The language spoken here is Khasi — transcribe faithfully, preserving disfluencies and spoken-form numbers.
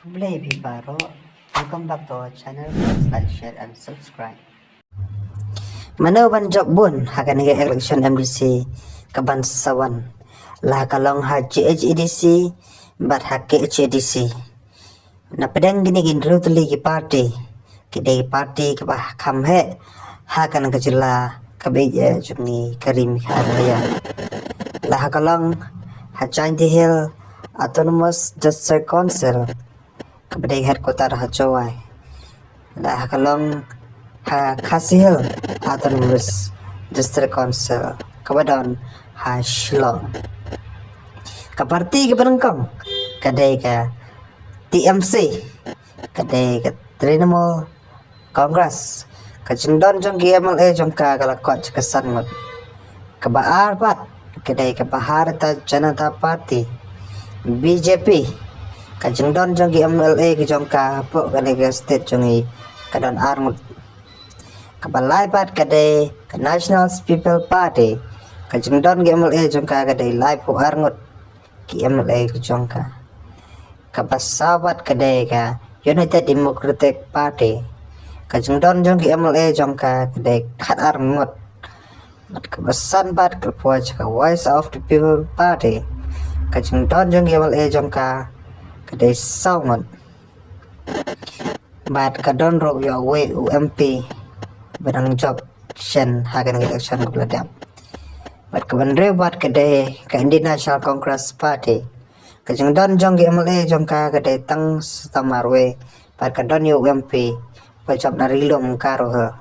Khublei phi baroh. Welcome back to our channel. Please like, share and subscribe. Mano ban jop bun ha kane ka election M D C kaban sa wan, la ka long ha G H A D C bad ha K H A D C. Na pdeng kine ki hynriew tylli ki party, ki dei ki party kiba kham heh ha kane ka jylla kaba ïeit jong ngi ka Ri Meghalaya. La ha ka long ha Jaintia Hills Autonomous District Council, kaba dei headquarter ha Jowai. La ha ka long ha Khasi Hills Autonomous District Council, kaba don ha Shillong. Ka party kaba nyngkong ka dei ka T M C, ka dei ka Trinamool Congress. Ka jingdon jong ki M L A jong ka ka la kot sha ka san ngut. Kaba ar pat ka dei ka Bharatiya Janata Party, B J P. Ka jingdon jong ki M L A ki jong ka hapoh kane ka state jong ngi ka don ar ngut. Kaba lai pat ka dei ka National People Party. Ka jingdon ki M L A jong ka ka dei laiphew ar ngut ki M L A ki jong ka. Kaba saw pat ka dei ka United Democratic Party. Ka jingdon jong ki M L A jong ka ka dei khat ar ngut. Bad kaba san pat ka la poi sha ka Voice of the People Party. Ka jingdon jong ki M L A jong ka ka dei saw ngut. Bad ka don ruh ïa uwei u M P ba dang jop shen ha kane ka election kaba la dep. Bad kaba hynriew pat ka dei ka Indian National Congress Party. Ka jingdon jong ki M L A jong ka ka dei tang saw tam ar wei. Bad ka don ïa u M P ba jop na Ri Lum Garo Hills.